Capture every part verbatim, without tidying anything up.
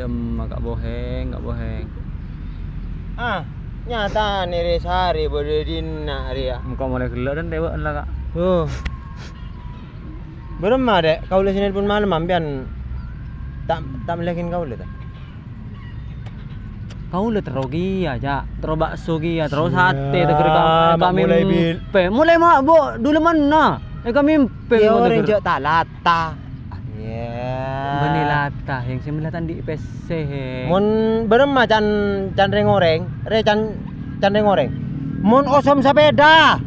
Emma, Ka' Bohèng, Ka' Bohèng. Ah, nyatane rè sarè bâdâ è dinna' rè, yâ. Engko' molaè ghellâ' dân tèbâ'ân la, Ka'. Oh. Bârâmma, Dek? Kaulâ sè nelpon malem, sampèyan ta', ta' mellèaghin kaulâ, ta? Kaulâ terro kèya, Ca'. Terro bakso kèya, terro satè, teger ka-, Siap, kami molaè bil- mpe. Molaè mabuk, dulem manna. Eh, kami mpe. Yâ, orèng jhâ' talata. Yâ. Bânnè lata, yang sè mella ta' andi' pèssè, Hèng. Mon bârâmma can, can rèng-orèng, rè can, can rèng-orèng. Mon osom sapèda.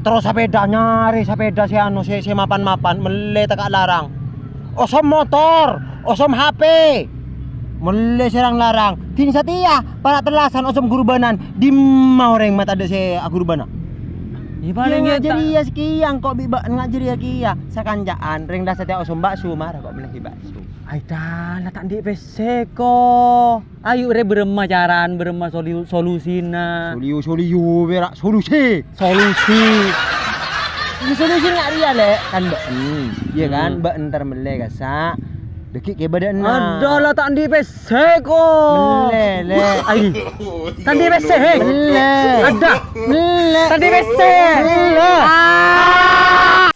Terro sapèda, nyarè sapèda sè anu, sè, sè mapan-mapan, mellè tekka' larang. Osom motor, osom H P. Mellè sè rang-larang. Ding satèya, para' tellasan osom ghurbanan. Dimma orèng ma' tadâ' sè aghurbanna? Yâ, palèng yâ, nga' jârèya sakèya, engko' bi' bâ'na nga' jârèya kèya. Sakanca'an, rèng la satèya osom bakso, mara ko' mellèaghi bakso. Ay, dah, la ta' andi' pèssè, ko. Ayo, rè, bârâmma carana, bârâmma soli-, solusina. Soliyo, soliyo, pèra' solusi. Solusi. Ini solusi nga' rèya, Lè'. Kan bâ'en. Iyâ kan? Hmm. Bâ'en entar mellè kassa'. Dâgghi' kè bâdâ'na. Adâ, la ta' andi' pèssè, ko. Mellè, Lè'. Ay. Ta' andi' pèssè, he. Mellè. Adâ. Mellè. Ta' andi' pèssè. Mellè. Ah.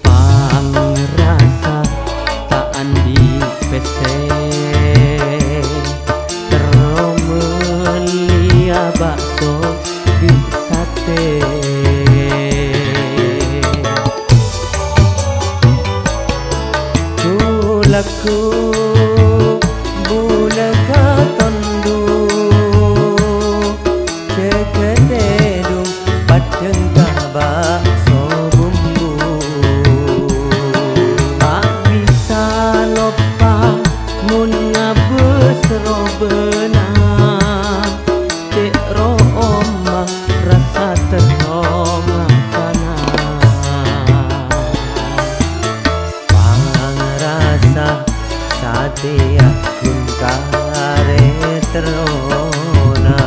Pangrasa ta' andi' pèssè, terro mellèya bakso bi' satè. Cu-, lagghu bulâ ka tondu', jâgâ tèdung. Paddhâng ka bakso bumbu. Ta' bisa loppa mon ngabâs robâna. Cè' ro'omma rassa terro ngakana. Pangrasa satèya ghun karè terrona.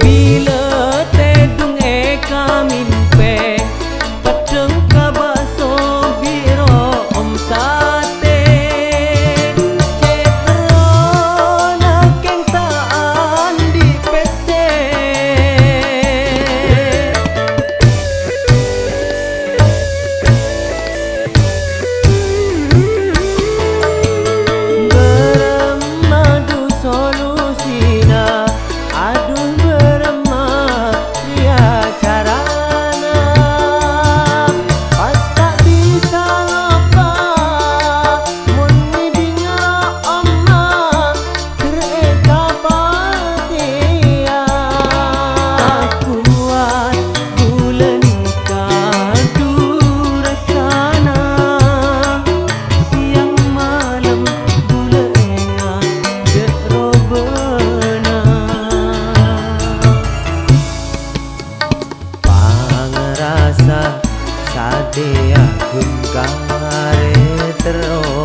Bilâ tèdung è kamimpe, paddhâng ka bakso bi' ro'om satè. Cè' terrona kèng ta' andi' pèssè. Bârâmma du solusina, adhu bârâmma rèya carana. Pas ta' bisa loppa, mon ngèdhinga omma, Ghâr è kapatèyan. Ta' kowat bulân kadu rassana. Sèyang malem bulâ ènga' jhâ' robâna. Pangrasa Adhiyâ ghun karè terro